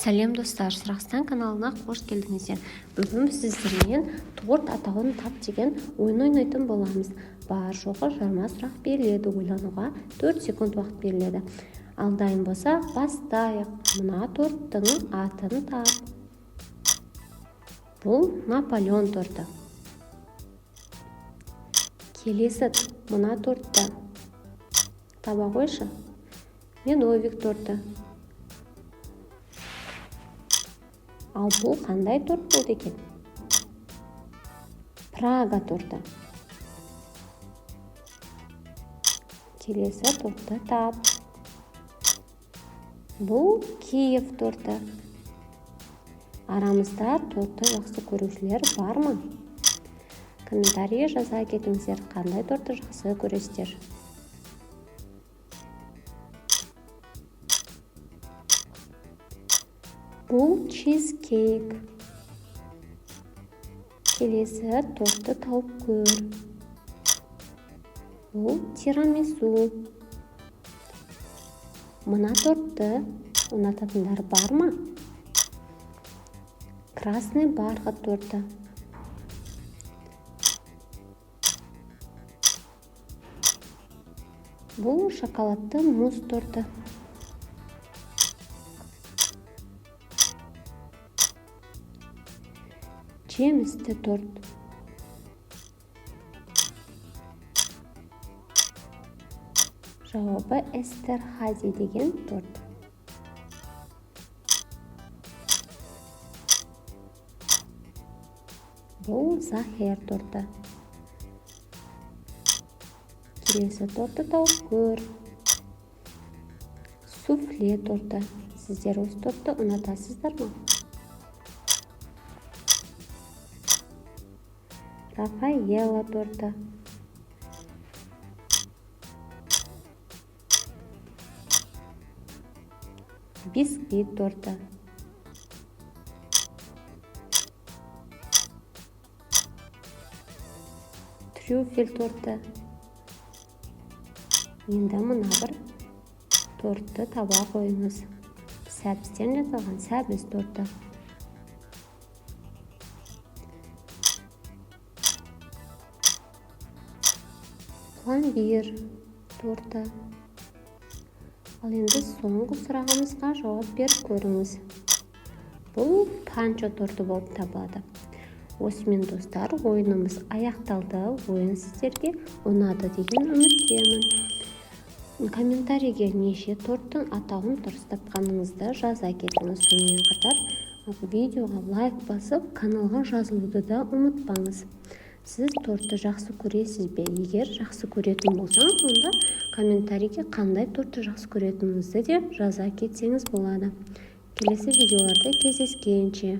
Сәлем, достар! Сұрақстан каналына қош келдіңіздер! Бүгін біз сіздермен «Торт атауын тап» деген ойын ойнайтын боламыз. Бар жоғы жарма сұрақ беріледі, ойлануға 4 секунд уақыт беріледі. Ал дайын болсақ, бастайық. Мына торттың атын тап. Бұл Наполеон торты. Келесі, мына тортты таба қойшы. Медовик торты. Ал бұл қандай торт болды екен? Прага торты. Келесі тортты тап. Бұл Киев торты. Арамызда тортты жақсы көрушілер бар ма? Комментарийге жаза кетіңіздер, қандай тортты жақсы көресіздер. Бұл чизкейк. Келесі тортты тауып көр. Бұл тирамису. Мына тортты ұнататындар бар ма? Красный бархат торты. Бұл шоколадты мусс торты. Жемісті торт. Жауабы Эстерхази деген торт. Бұл Захер торты. Келесі тортты тауып көр. Суфле торты. Сіздер осы тортты ұнатасыздар ма? Рафаэлло торты. Бисквит торты. Трюфель торты. Енді мына бір тортты таба қойыңыз. Сәбізден жасалған сәбіз торты. Пломбир торты. Ал енді соңғы сұрағымызға жауап беріп көріңіз. Бұл панчо торты болып табылады. Осымен, достар, ойынымыз аяқталды. Ойын сіздерге ұнады деген үміттемін. Комментарийге неше торттың атауын дұрыс тапқаныңызды жаза кетіңіз. Сонымен қатар видеоға лайк басып, каналға жазылуды да ұмытпаңыз. Сіз тортты жақсы көресіз бе? Егер жақсы көретін болсаңыз, онда комментарийге қандай тортты жақсы көретініңізді де жаза кетсеңіз болады. Келесі видеоларда кездескенше!